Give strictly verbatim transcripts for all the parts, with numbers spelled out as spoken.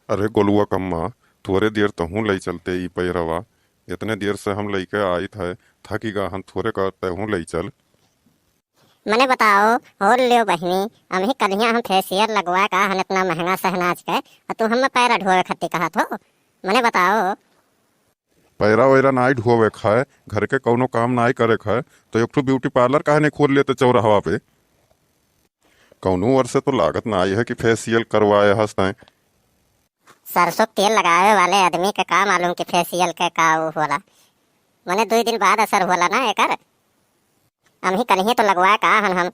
अरे गोलुआ कम्मा, थोरे देर तहूँ लइ चलते ई पैरवा। एतने देर से हम लइके आइत है, थकि गा हन, थोरे कर तहूँ लइ चल। मने बताओ, होर लेव बहिनी, अमही कलिया हम facial लगवाए का हन एतना महँगा सहनाज के, अ तू हम्मे पैरा ढोवे खत्ती कहत हो? मने बताओ। पैरा वैरा नाई ढोवे खाए, घर के कउनो काम नाई करे खाए, तो एक ठो beauty parlour काहे नहीं खोल लेते चौराहवा पे? कउनो ओर से तो लागत नाई है कि facial करवाए हस तैं। सरसों के तेल लगावे वाले आदमी के का मालूम कि facial के का उ होला। मने दुइ दिन बाद असर होला ना एकर। अमही कलिहे तो लगवाए का हन हम।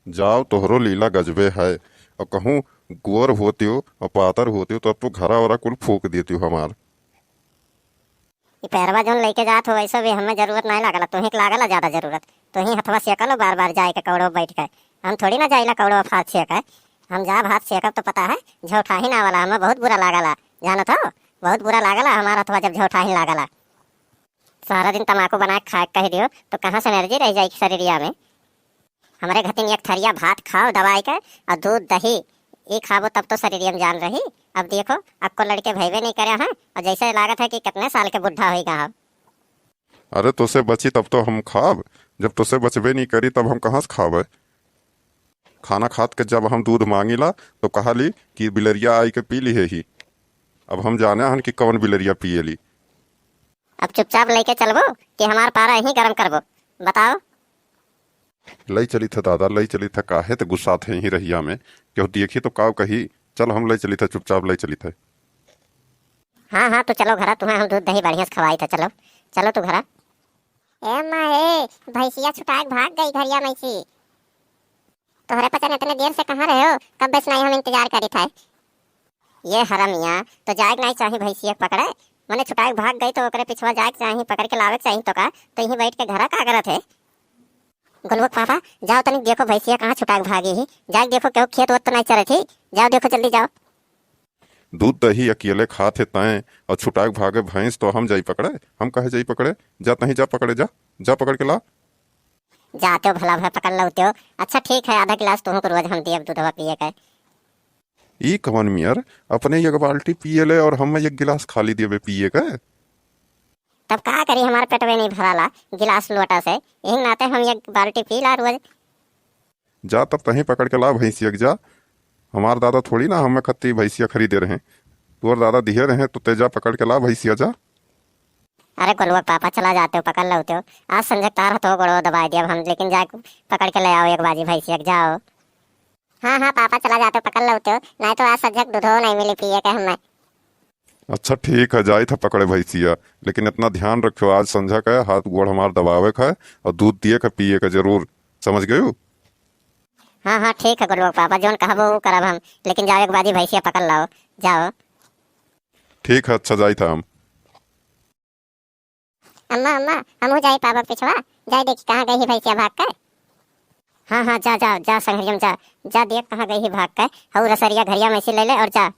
जाओ, तोहरो लीला गजबे है। अउर कहूँ गोर होतियो अउर पातर होतियो तो अब तो घरा ओरा कुल फूँक देतियो हमार। ई पैरवा जौन लइके जात हो, वैसे भी हमें जरूरत नाहीं लागला, तुहीं के लागला ज्यादा जरूरत। तुहीं हथवा सेकलो बार बार जाए के कौड़ो बैठ के। हम थोड़ी ना जाइला कौड़ो हाथ सेके। हम जाब हाथ सेकब तो पता है, झौठाही ना वाला, हमें बहुत बुरा लागला। जानत हो, बहुत बुरा लागला हमार हथवा जब झौठाही लागला। सारा दिन तमाकू बना के खाए के कह दियो, तो कहाँ से energy रह जाई शरीरिया में? हमरे घतिन एक थरिया भात खाओ दबाई के, अउर दूध दही ई खाबो तब तो शरीरिया में जान रही। अब देखो, अक्को लड़के भइबे नहीं करे हैं, अउर जैसे लागत है कि कितने साल के बुढ़ा होई गा हो। अरे तोसे बची तब तो हम खाब, जब तोसे बचबे नहीं करी तब हम कहाँ से खाबे? खाना खात के जब हम दूध मांगीला तो कहाली कि बिलरिया आई के पी लिहे ही। अब हम जाने हन कि कवन बिलरिया पिएली। अब चुपचाप लइके चलबो कि हमार पारा यहीं गरम करबो, बताओ? लइ चलित है दादा, लइ चलित है, काहे ते गुस्सात है यहीं रहिया में? केहू देखी तो काव कही? चल हम लइ चलित है, चुपचाप लइ चलित है। हाँ, हाँ, तू चलो घरा, तुम्हें हम दूध दही बढ़िया से खवाई था, चलो, चलो तू घरा। ए अम्मा, ए, भैंसिया छुटाए के भाग गई घरिया में से। तोहरे पचन इतने देर से कहाँ रहे हो? कब से नहीं हम इंतजार करी था। ये हरमिया, तो जाए के नहीं चाही भैंसिया के पकड़े? मने छुटाए के भाग गई तो ओकरे पिछवा जाए के चाही, पकड़ के लावे के चाही तो का? तो यहीं बैठ के घरा का करत है? गोलुआ के पापा, जाओ तनी देखो भैंसिया कहाँ छुटाए के भागी ही। जाए के देखो केहू खेत वोत तो नहीं चरत ही। जाओ देखो जल्दी जाओ। दूध दही अकेले खात है तैं और छुटाए के भागे भैंस तो हम जाई पकड़े? हम कहे जाई पकड़े? जा तहीं जा पकड़े जा, जा पकड़ के ला। जाते हो भला भला पकड़ लौते हो। अच्छा ठीक है, आधा गिलास तुहूँ को रोज हम दियब दूधवा पिए के। ई कवन मियर, अपने एक बाल्टी पिए ले और हमें एक गिलास खाली देबे पिए के। तब का करी, हमार पेटवे नहीं भराला गिलास लोटा से, यही नाते हम एक बाल्टी पी ला रोज। जा तब तहीं पकड़ के ला भैंसिया के जा। हमार दादा थोड़ी ना हमें खत्ती भैंसिया खरीदे रहे, तोर दादा दिहे रहे, तो ते जा पकड़ के ला भैंसिया जा। अरे गोलुआ के पापा चला जाते हो, पकड़ लौते हो, आज संझक तार हथो गोड़ो दबाए दिया हम, लेकिन जा पकड़ के ले आओ एक बाजी भैंसिया के, जाओ। हाँ, हाँ पापा चला जाते हो, पकड़ लौते हो, नहीं तो आज संझक दूधो नहीं मिली पिए के हमें। अच्छा ठीक है, जाई था पकड़े भैंसिया, लेकिन इतना ध्यान रखियो, आज संझा का हाथ गोड़ हमार दबावे का है और दूध दिए का पिए का जरूर, समझ गयो? हाँ, हाँ, ठीक है गोलुआ पापा, जौन कहबो वो करब हम, लेकिन जाओ एक बाजी भैंसिया पकड़ लाओ, जाओ। ठीक है, अच्छा जाई था हम। अम्मा, अम्मा, हमहू जाई पापा पिछवा, जाई देखी कहाँ गई ही भैंसिया भाग के। हाँ, हाँ, जा, जा, जा संघरियम जा, जा देख कहाँ गई ही भाग के, हऊ रसरिया घरिया में से ले ले और जा।